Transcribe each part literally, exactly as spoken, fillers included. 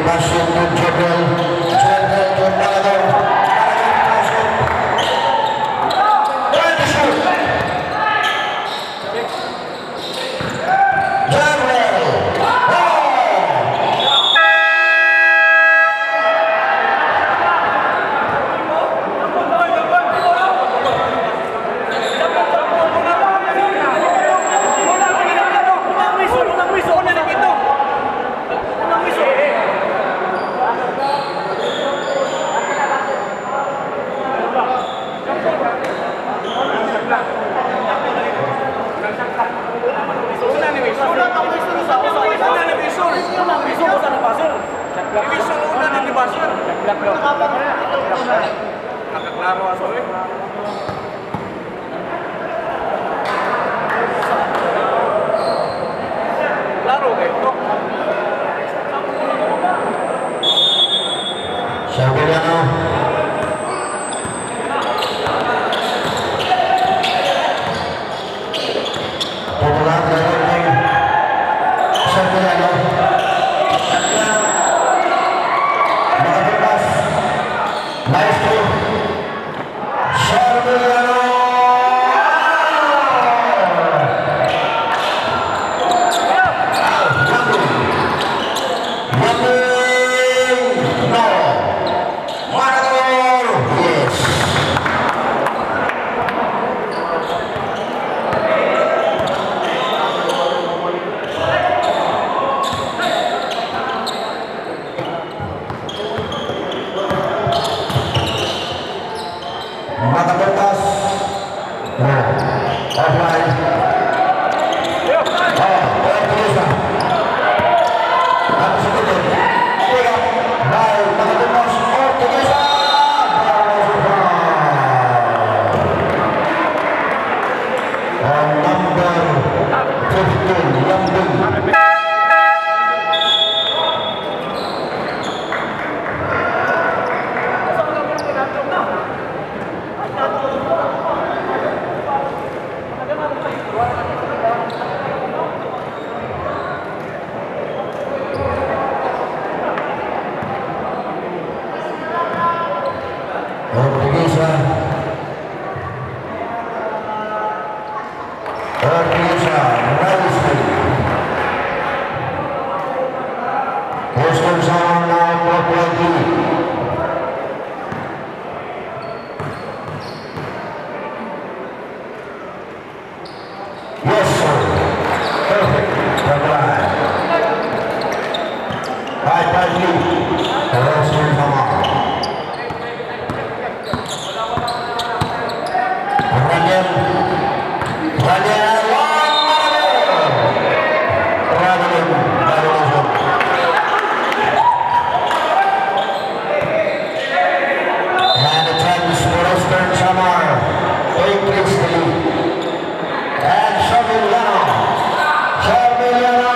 Pasok ni Jebel. Jebel, Jebel, Maradona. Maradona, pasok. Ready, shoot. Jebel. Oh! Nakaklaro aso, eh. Klaro kay ito. Sabi niya, no? Popular na rin. Sabi niya, no? Makatupas. Nice kick. Sharmiliano! Out! Nothing! Nothing! No! Marathon! Yes! Makatupas. Oh, offline. Oh, Portuguesa. Tapos ito din. Pick up by Makatupas, Portuguesa. On number fifteen, Lambing. Portuguesa. Portuguesa, Ralston. Western Samar now, four twenty. Yes, sir. Perfect. Bye-bye. Five five lead. Ralston Samar. Raniel. Raniel. Raniel. Raniel. And a chance for Western Samar to increase the lead. And Sharmiliano. Sharmiliano.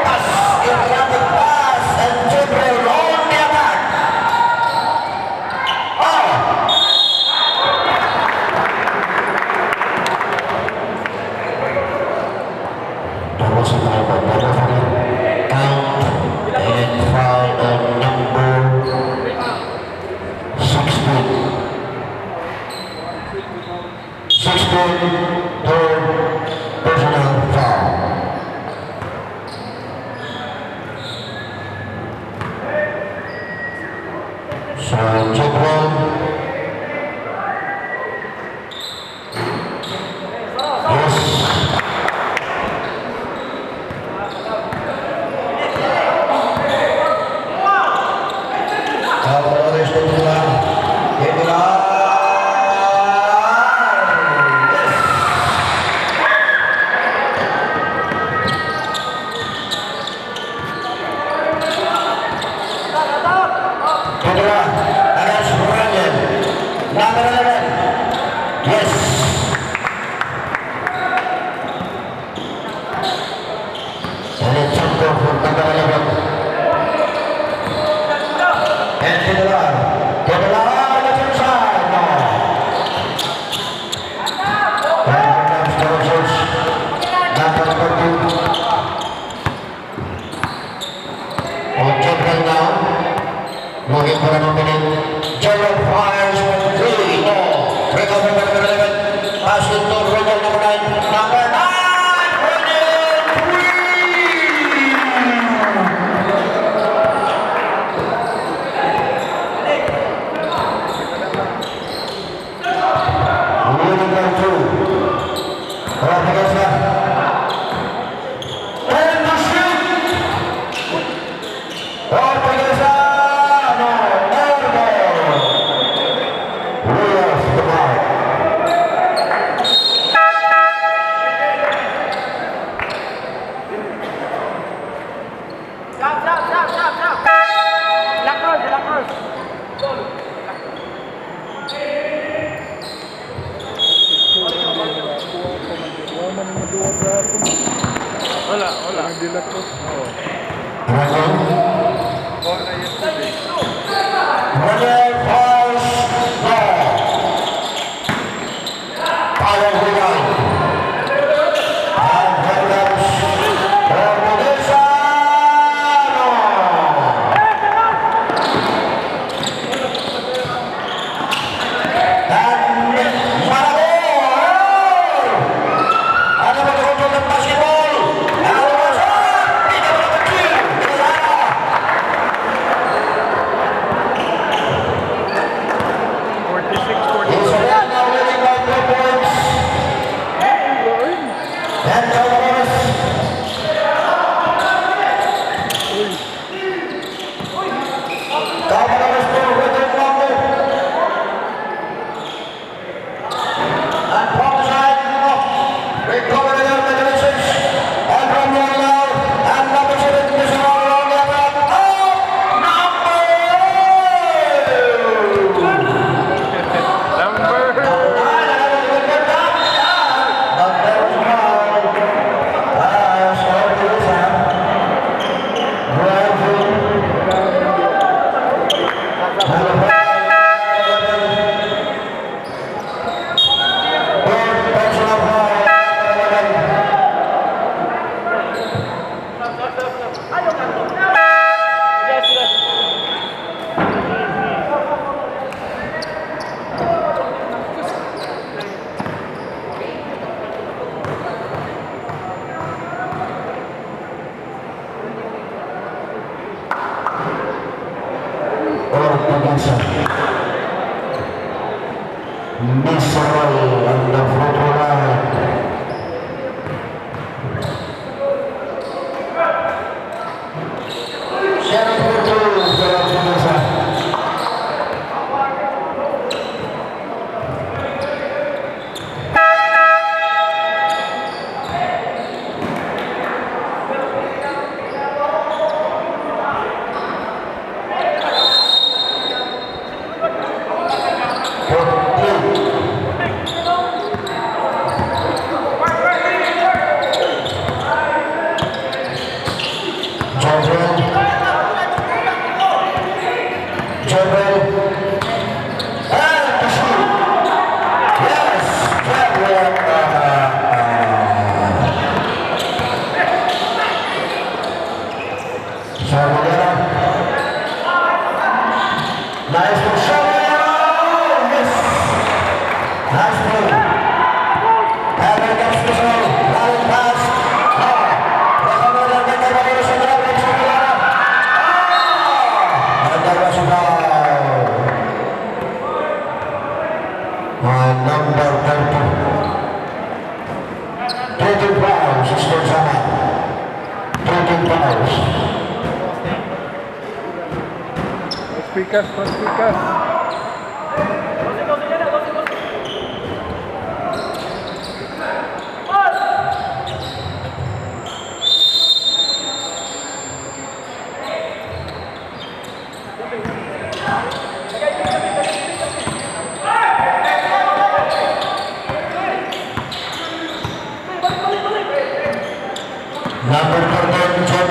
Pass. Erratic pass. And Jibril on the attack. Oh! There was a typo. There was a count and foul on number sixteen. Sixteen, third personal foul. So, check one. Yes. Alvarez, titular. Titular. Yes. Titular. Alas Looking for an opening. Yellow fires for three. No. Recover by number eleven. Pass it to Roger, number nine. Number nine, Roger, three. Leading by two. Ortigueza. And the shoot. Ortigueza. No. Air ball. Reyes, the ball. Stop, stop, stop, stop, stop. Lacrosse, lacrosse. Wala, wala. Wala na yesterday. Wala, pass, ball. Power rebound. And here comes Ortigueza. No. And Maragol. Ano ba ito kung basketball? Ano ba ito? Pick up number two. Ibarra. Forty-six, forty-six. Isabel now leading by three points. And Cavaleros. Cavaleros to Roger Blanco. And from the side, recovered again by the Vincents. And from the other now, and number seven, this one, long attack. Oh, number eight. Number nine, another good attack. But there was no pass. Number Ortigueza. Miserable on the front line. Seven for two for Ortigueza. Jordan. Jordan. And the shoot. Yes, Jordan. Samuel. Nice move, Samuel. Yes. Nice move. Heaven comes to Samuel. Long pass. Ah. Recovered by number one, Samuel. Ah. Number one, Samuel. Ah, number thirty. Thirty fouls, six for Samuel. Thirty fouls. Mas pikas, mas pikas. Number thirteen, Job